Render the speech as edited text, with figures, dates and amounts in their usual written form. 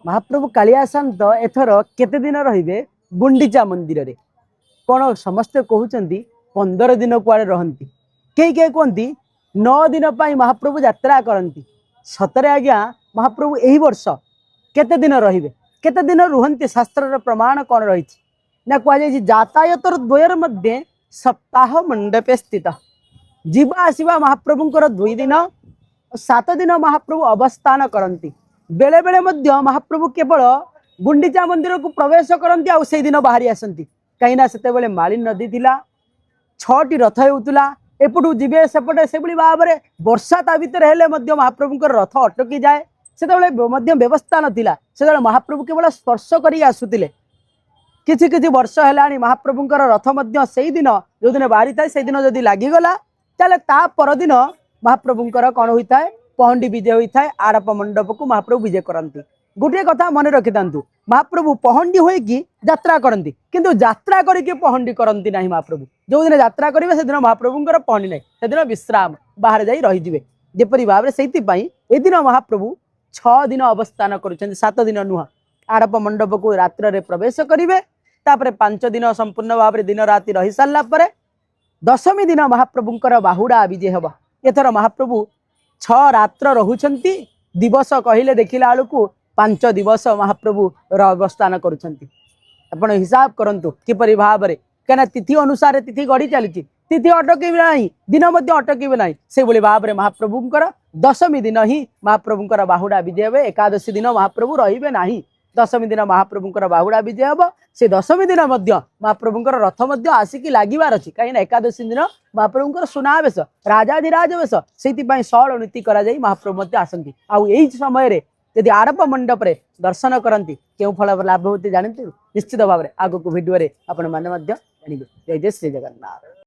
ମହାପ୍ରଭୁ କାଳିଆ ସାଆନ୍ତ ଏଥର କେତେ ଦିନ ରହିବେ ଗୁଣ୍ଡିଚା ମନ୍ଦିରରେ? କ'ଣ ସମସ୍ତେ କହୁଛନ୍ତି 15 ଦିନ କୁଆଡ଼େ ରହନ୍ତି, କେହି କେହି କୁହନ୍ତି 9 ଦିନ ପାଇଁ ମହାପ୍ରଭୁ ଯାତ୍ରା କରନ୍ତି। ସତରେ ଆଜ୍ଞା, ମହାପ୍ରଭୁ ଏହି ବର୍ଷ କେତେ ଦିନ ରହିବେ, କେତେ ଦିନ ରୁହନ୍ତି, ଶାସ୍ତ୍ରର ପ୍ରମାଣ କ'ଣ ରହିଛି ନା କୁହାଯାଇଛି ଯାତାୟାତର ଦ୍ୱୟର ମଧ୍ୟେ ସପ୍ତାହ ମଣ୍ଡପେ ସ୍ଥିତ। ଯିବା ଆସିବା ମହାପ୍ରଭୁଙ୍କର 2 ଦିନ, 7 ଦିନ ମହାପ୍ରଭୁ ଅବସ୍ଥାନ କରନ୍ତି। ବେଳେ ବେଳେ ମଧ୍ୟ ମହାପ୍ରଭୁ କେବଳ ଗୁଣ୍ଡିଚା ମନ୍ଦିରକୁ ପ୍ରବେଶ କରନ୍ତି ଆଉ ସେଇଦିନ ବାହାରି ଆସନ୍ତି। କାହିଁକିନା ସେତେବେଳେ ମାଳି ନଦୀ ଥିଲା, 6ଟି ରଥ ହେଉଥିଲା, ଏପଟୁ ଯିବେ ସେପଟେ, ସେଭଳି ଭାବରେ ବର୍ଷା ତା ଭିତରେ ହେଲେ ମଧ୍ୟ ମହାପ୍ରଭୁଙ୍କର ରଥ ଅଟକି ଯାଏ। ସେତେବେଳେ ମଧ୍ୟ ବ୍ୟବସ୍ଥା ନଥିଲା, ସେତେବେଳେ ମହାପ୍ରଭୁ କେବଳ ସ୍ପର୍ଶ କରିକି ଆସୁଥିଲେ। କିଛି କିଛି ବର୍ଷ ହେଲାଣି ମହାପ୍ରଭୁଙ୍କର ରଥ ମଧ୍ୟ ସେଇଦିନ ଯେଉଁଦିନ ବାହାରିଥାଏ ସେଇଦିନ ଯଦି ଲାଗିଗଲା, ତାହେଲେ ତା ପରଦିନ ମହାପ୍ରଭୁଙ୍କର କ'ଣ ହୋଇଥାଏ? ପହଣ୍ଡି ବିଜେ ହୋଇଥାଏ। ଆଡ଼ପ ମଣ୍ଡପକୁ ମହାପ୍ରଭୁ ବିଜେ କରନ୍ତି। ଗୋଟିଏ କଥା ମନେ ରଖିଥାନ୍ତୁ, ମହାପ୍ରଭୁ ପହଣ୍ଡି ହୋଇକି ଯାତ୍ରା କରନ୍ତି, କିନ୍ତୁ ଯାତ୍ରା କରିକି ପହଣ୍ଡି କରନ୍ତି ନାହିଁ। ମହାପ୍ରଭୁ ଯେଉଁଦିନ ଯାତ୍ରା କରିବେ ସେଦିନ ମହାପ୍ରଭୁଙ୍କର ପହଣ୍ଡି ନାହିଁ, ସେଦିନ ବିଶ୍ରାମ, ବାହାରେ ଯାଇ ରହିଯିବେ ଯେପରି ଭାବରେ। ସେଇଥିପାଇଁ ଏଦିନ ମହାପ୍ରଭୁ 6 ଦିନ ଅବସ୍ଥାନ କରୁଛନ୍ତି, 7 ଦିନ ନୁହଁ। ଆଡ଼ପ ମଣ୍ଡପକୁ ରାତ୍ରରେ ପ୍ରବେଶ କରିବେ, ତାପରେ 5 ଦିନ ସମ୍ପୂର୍ଣ୍ଣ ଭାବରେ ଦିନ ରାତି ରହି ସାରିଲା ପରେ ଦଶମୀ ଦିନ ମହାପ୍ରଭୁଙ୍କର ବାହୁଡ଼ା ବିଜେ ହେବ। ଏଥର ମହାପ୍ରଭୁ 6 ରାତ୍ର ରହୁଛନ୍ତି, ଦିବସ କହିଲେ ଦେଖିଲା ବେଳକୁ 5 ଦିବସ ମହାପ୍ରଭୁ ଅବସ୍ଥାନ କରୁଛନ୍ତି। ଆପଣ ହିସାବ କରନ୍ତୁ କିପରି ଭାବରେ, କାହିଁକିନା ତିଥି ଅନୁସାରେ ତିଥି ଗଢ଼ି ଚାଲିଛି, ତିଥି ଅଟକିବେ ନାହିଁ, ଦିନ ମଧ୍ୟ ଅଟକିବେ ନାହିଁ। ସେଇଭଳି ଭାବରେ ମହାପ୍ରଭୁଙ୍କର ଦଶମୀ ଦିନ ହିଁ ମହାପ୍ରଭୁଙ୍କର ବାହୁଡ଼ା ବିଜେ ହେବେ। ଏକାଦଶୀ ଦିନ ମହାପ୍ରଭୁ ରହିବେ ନାହିଁ, ଦଶମୀ ଦିନ ମହାପ୍ରଭୁଙ୍କର ବାହୁଡ଼ା ବିଜେ ହେବ। ସେ ଦଶମୀ ଦିନ ମଧ୍ୟ ମହାପ୍ରଭୁଙ୍କର ରଥ ମଧ୍ୟ ଆସିକି ଲାଗିବାର ଅଛି, କାହିଁକିନା ଏକାଦଶୀ ଦିନ ମହାପ୍ରଭୁଙ୍କର ସୁନାବେଶ, ରାଜାଧିରାଜ ବେଶ। ସେଇଥିପାଇଁ ସଅଳ ନୀତି କରାଯାଇ ମହାପ୍ରଭୁ ମଧ୍ୟ ଆସନ୍ତି। ଆଉ ଏଇ ସମୟରେ ଯଦି ଆଡ଼ପ ମଣ୍ଡପରେ ଦର୍ଶନ କରନ୍ତି କେଉଁ ଫଳ ଲାଭ ହୁଏ ଜାଣନ୍ତି? ନିଶ୍ଚିତ ଭାବରେ ଆଗକୁ ଭିଡ଼ିଓରେ ଆପଣମାନେ ମଧ୍ୟ ଜାଣିବେ। ଜୟ ଜୟ ଶ୍ରୀ ଜଗନ୍ନାଥ।